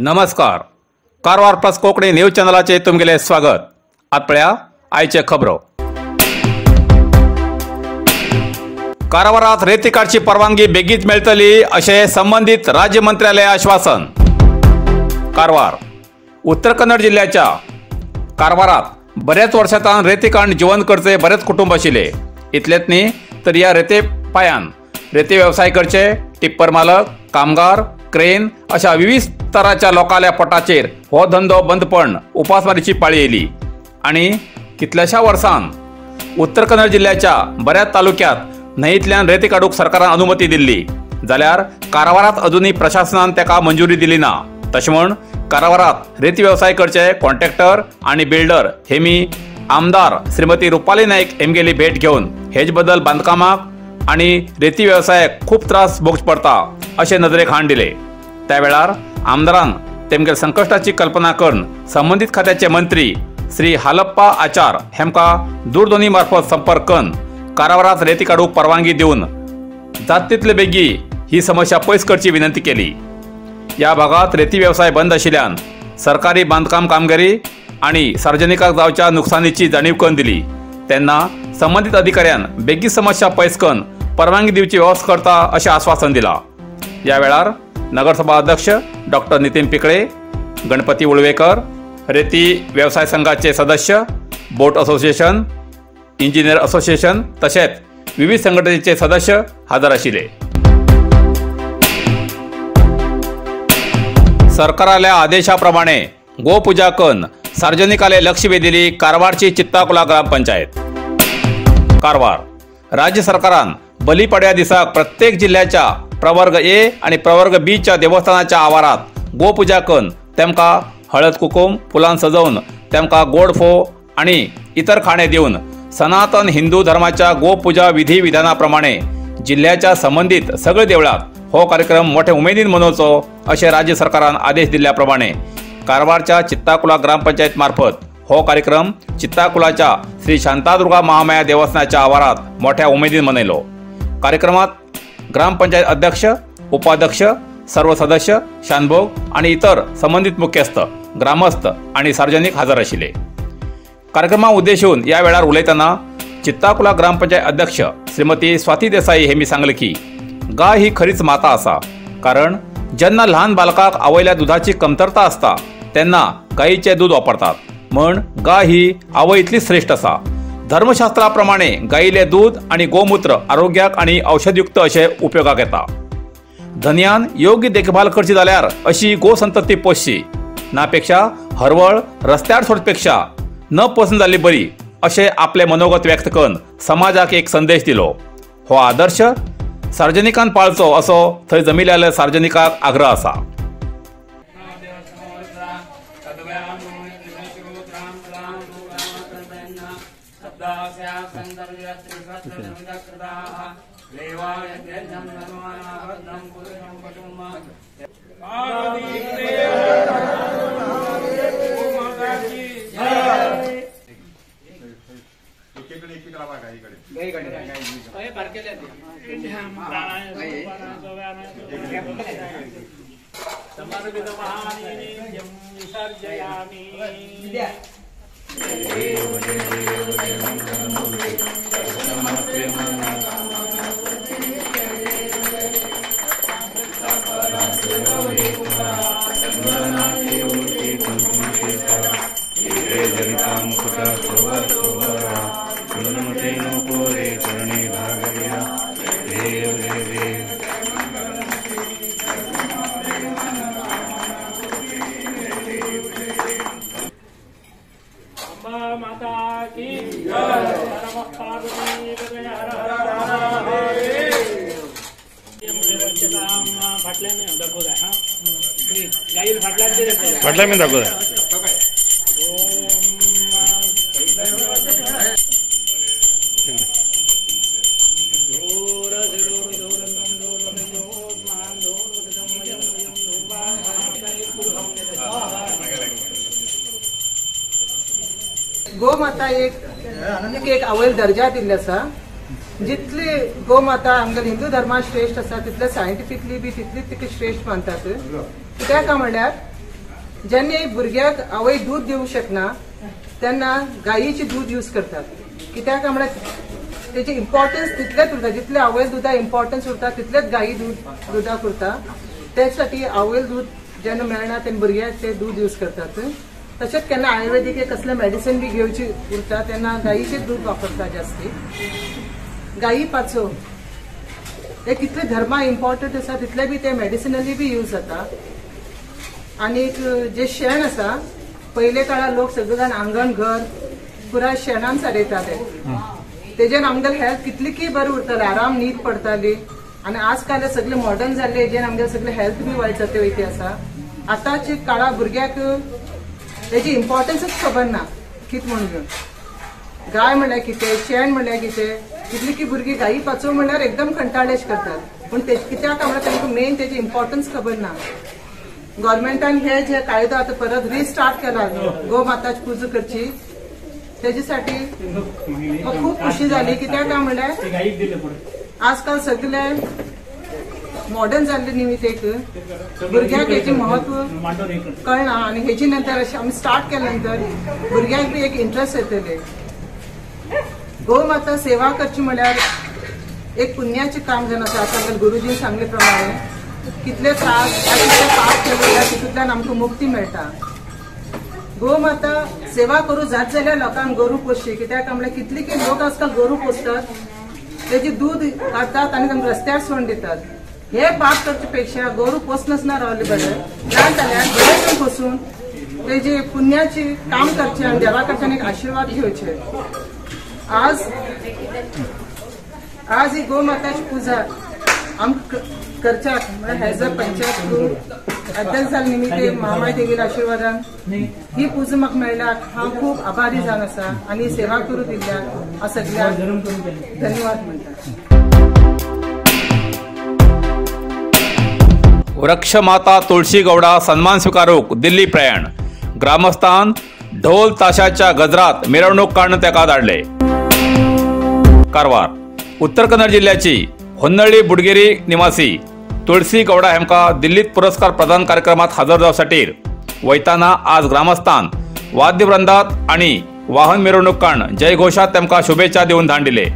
नमस्कार, Karwar plus Konkani news चॅनलाचे तुमगेले स्वागत. आत पळया आयचे खबरो. कारवारात रेती काडची परवानगी बेगीच मेळटली अशें संबंदीत राज्य मंत्र्याले आश्वासन. कारवार उत्तर कन्नड जिल्ह्याच्या कारवारात बऱ्याच वर्षांतान रेती काडून जिवन करचे बरेच कुटुंब आशिल्ले. इतलेच न्ही तर ह्या रेते पायान रेती वेवसाय करचे टिप्पर मालक, कामगार, क्रेन अशा विविध स्तराच्या लोकांल्या पोटाचेर हो धंदो बंद पडून उपासमारीची पाळी येयली आनी कितल्याशा वर्सान उत्तर कन्नड जिल्ह्याच्या बऱ्याच तालुक्यात न्हंयेंतल्यान रेती काडूंक सरकारान अनुमती दिल्ली जाल्यार कारवारात अजुनूय प्रशासनान ताका मंजुरी दिली ना. तशें म्हूण कारवारात रेती वेवसाय करचे कॉन्ट्रॅक्टर आनी बिल्डर हेमी आमदार श्रीमती रुपाली नायक हेमगेली भेट घेवन हेज बद्दल बांदकामाक आनी रेती वेवसायाक खूब त्रास भोगचे पडटा अशें नदरेक हाडून दिले. त्या वेळार आमदारान तेमगेल संकश्टाची कल्पना करून संबंदीत खात्याचे मंत्री श्री हालप्पा आचार हेमकां दूरध्वनी मार्फत संपर्क करून कारवारात रेती काडूंक परवानगी दिवन जात तितले बेगी ही समस्या पयस करची विनंती केली. ह्या भागात रेती वेवसाय बंद आशिल्ल्यान सरकारी बांदकाम कामगिरी आनी सार्वजनिकाक जावच्या नुकसानीची जाणीव करून दिली. तेन्ना संबंदीत अधिकाऱ्यान बेगीन समस्या पयस करून परवानगी दिवची वेवस्था करता अशें आश्वासन दिलां. ह्या वेळार नगरसभा अध्यक्ष डॉक्टर नितीन पिकळे, गणपती उळवेकर, रेती वेवसाय संघाचे सदस्य, बोट असोसिएशन, इंजिनियर असोसिएशन तशेंच विविध संघटनेचे सदस्य हजर आशिल्ले. सरकाराल्या आदेशाप्रमाणे गोपूजा करून सार्वजनिकाले लक्ष वेधिली कारवारची चित्ताकुला ग्रामपंचायत. कारवार राज्य सरकारान बलिपाड्या दिसाक प्रत्येक जिल्ह्याच्या प्रवर्ग ए आणि प्रवर्ग बी च्या देवस्थानाच्या आवारात गोपूजा करून तेमकां हळद कुकुम फुलां सजोवन तेमकां गोड फोव आणि इतर खाणे दिवन सनातन हिंदू धर्माच्या गोपूजा विधी विधानाप्रमाणे जिल्ह्याच्या संबंधित सगळे देवळात हो कार्यक्रम मोठे उमेदीन मनोवचो अशें राज्य सरकारान आदेश दिल्ल्या प्रमाणे कारवारच्या चित्ताकुला ग्रामपंचायत मार्फत हो कार्यक्रम चित्ताकुलाच्या श्री शांतादुर्गा महामाया देवस्थानाच्या आवारात मोठ्या उमेदीन मनयलो. कार्यक्रमात ग्रामपंचायत अध्यक्ष, उपाध्यक्ष, सर्व सदस्य, शानभोग आणि इतर संबंधित मुख्यस्थ, ग्रामस्थ आणि सार्वजनिक हजर आशिल्ले. कार्यक्रमाक उद्देशून या वेळार उलयतना चित्ताकुला ग्रामपंचायत अध्यक्ष श्रीमती स्वाती देसाई हेमी सांगले की गाय ही खरीच माता आसा, कारण जेन्ना ल्हान बालकाक आवयल्या दुधाची कमतरता आसता तेन्ना गायीचें दूद वापरतात, म्हण गाय ही आवय इतली श्रेष्ठ आसा. धर्मशास्त्रा प्रमाणे गायीले दूध आणि गोमूत्र आरोग्याक आणि औषधयुक्त अशें उपयोगाक येता. धनयान योग्य देखभाल करची जाल्यार अशी गोसंतती पोसची नापेक्षा हरवळ रस्त्यार सोडपेक्षा न पोसून जाल्ली बरी अशें आपले मनोगत व्यक्त करून समाजाक एक संदेश दिलो. हो आदर्श सार्वजनिकान पाळचो असो थंय जमिल्ल्या सार्वजनिकाक आग्रह आसा. फाटल्यान मी दाखवता. गोमाता एक एक आवयल दर्जा दिल्लो आसा. जितली गोमाता आमगेले हिंदू धर्मात श्रेष्ठ आसा तितले सायंटिफिकली बी तितली तिका श्रेष्ठ मानतात. कित्याक काय म्हणल्यार जेन्ना भुरग्याक आवय दूद दिवंक शकना तेन्ना गायीचे दूद यूज करतात. कित्याक म्हळ्यार तेजे इम्पॉर्टन्स तितलेच उरता, जितले आवयल दुदा इम्पॉर्टन्स उरता तितलेच गायी दुदाक उरता. त्यासाठी आवयल दूद जेन्ना मेळना तेन्ना भुरग्याक ते दूद यूज करतात. तशेंच केन्ना आयुर्वेदीक कसलें मेडिसिन बी घेवची उरता तेन्ना गायीचें दूद वापरता जास्ती. गायी पाचो हे कितले धर्मा इम्पॉर्टंट आसा तितले बी ते मेडिसिनली बी यूज जाता. आनीक जे शेण आसा, पयले काळार लोक सगळे जाण आंगण घर पुराय शेणान सारयताले, तेजेन आमगेले हेल्थ कितली की बरी उरताले, आराम न्हीद पडताली. आनी आज काल सगळे मॉडर्न जाल्ले हेजेन आमगेले सगळे हेल्थ बी वायट जाते वयती आसा. आतांच्या काळा भुरग्याक तेजी इम्पॉर्टन्सूच खबर ना कित म्हणून. गाय म्हणल्यार कितें, शेण म्हणल्यार कितें, कितली की भुरगीं गायी पाचो म्हणल्यार एकदम कंटाळेश करतात, पूण ते कित्याक म्हणल्यार तांकां मेन तेजी इम्पॉर्टन्स खबर ना. गव्हर्मेंटान हे जे कायदो आतां परत रिस्टार्ट केला गोमाताची पुजा करची, तेजेसाठी म्हाका खूब खुशी जाली. कित्याक काय म्हणल्यार आजकाल सगळे मॉडर्न जाल्ले निमित्त एक भुरग्यांक हेजें म्हत्व कळना आनी हेजे नंतर अशें आमी स्टार्ट केल्या नंतर भुरग्यांक बी एक इंट्रस्ट येतले. गोमाता सेवा करची म्हळ्यार एक पुण्याचें काम जावन आसा. आतां गुरुजीन सांगले प्रमाणे कितले त्रास कितले पाप केले जाल्यार तितूंतल्यान आमकां मुक्ती मेळटा. गोमाता सेवा करूं जात जाल्यार लोकांक गोरू पोसची, कित्याक म्हणल्यार कितले की लोक आजकाल गोरू पोसतात, तेजे दूद काडटात आनी तांकां रस्त्यार सोडून दितात. हे पाप करचे पेक्षा गोरू पोसनासतना रावले बरें, ना जाल्यार बरें पोसून तेजे पुण्याचे काम करचे आनी देवा कडच्यान एक आशिर्वाद घेवचे. आज आज ही गोमाताची पुजा आमकां करच्याक म्हळ्यार एज अ पंचायत अध्यक्ष जाल्ले निमित्त मामाय तेगेल्या आशिर्वादान ही पुजा म्हाका मेळ्ळ्या हांव खूब आभारी जावन आसा आनी सेवा करूं दिल्ल्या हांव सगळ्यांक धन्यवाद म्हणटा. वृक्षमाता तुळशी गौडा सन्मान स्वीकारूक दिल्ली प्रयाण, ग्रामस्थान ढोल ताशाच्या गजरात मिरवणूक काढून तेका धाडले. कारवार उत्तर कन्नड जिल्ह्याची होन्नळी बुडगेरी निवासी तुळशी गौडा हेमका दिल्लीत पुरस्कार प्रदान कार्यक्रमात हजर जावसाठी वयताना आज ग्रामस्थान वाद्यवृंदात आणि वाहन मिरवणूक काढून जयघोषात तेमका शुभेच्छा देऊन धाडले.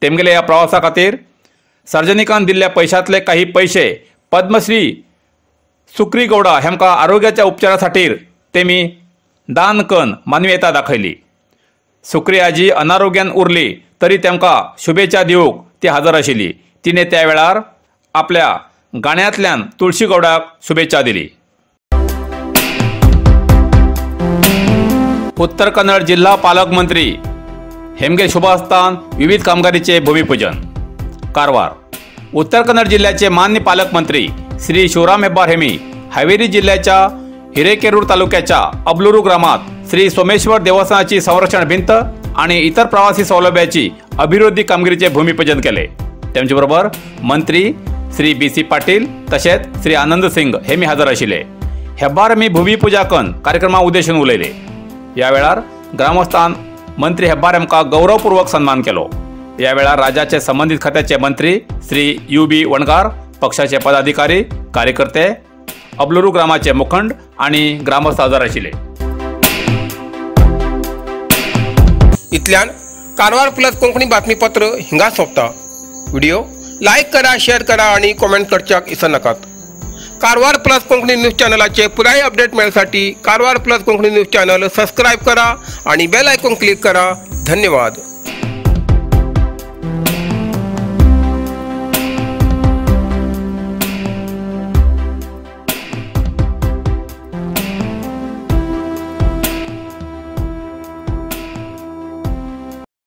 तेमगेले या प्रवासा खातीर सार्वजनिकान दिल्ल्या पैशातले काही पैसे पद्मश्री सुक्री गौडा हेमका आरोग्याच्या उपचाराखातीर तेमी दान कन मानवीयता दाखयली. सुक्री आजी अनारोग्यान उरली तरी तेमकां शुभेच्छा दिवंक ती हजर आशिल्ली. तिणे त्या वेळार आपल्या गाण्यांतल्यान तुळशी गौडाक शुभेच्छा दिली. उत्तर कन्नड जिल्हा पालकमंत्री हेमगे शुभहस्तान विविध कामगिरीचे भूमिपूजन. कारवार उत्तर कन्नड जिल्ह्याचे मान्य पालकमंत्री श्री शिवराम हेब्बार हेमी हावेरी जिल्ह्याच्या हिरेकेरूर तालुक्याच्या अबलुरू ग्रामात श्री सोमेश्वर देवस्थानाची संरक्षण भिंत आणि इतर प्रवासी सौलभ्याची अभिवृद्धी कामगिरीचे भूमिपूजन केले. त्यांच्याबरोबर मंत्री श्री बी सी पाटील तसेच श्री आनंद सिंग हेमी हजर आशिल्ले. हेब्बार मी भूमिपूजा कन कार्यक्रमा उद्देशून उलयले. या वेळार ग्रामस्थान मंत्री हेब्बार हेमका गौरवपूर्वक सन्मान केलो. या वेळार राज्याचे संबंधित खात्याचे मंत्री श्री you बी वणगार, पक्षाचे पदाधिकारी, कार्यकर्ते, अबलुरू ग्रामाचे मुखंड आणि ग्रामस्थ हजर आशिल्ले. इतल्यान कारवार प्लस कोंकणी बातमीपत्र हिंगा सोंपता. व्हिडिओ लायक करा, शेअर करा आणि कॉमेंट करच्याक इसरनाकात. कारवार प्लस कोंकणी न्यूज चॅनलाचे पुराय update मेळसाठी Karwar plus Konkani news channel subscribe करा आणि बेल आयकॉन क्लिक करा. धन्यवाद.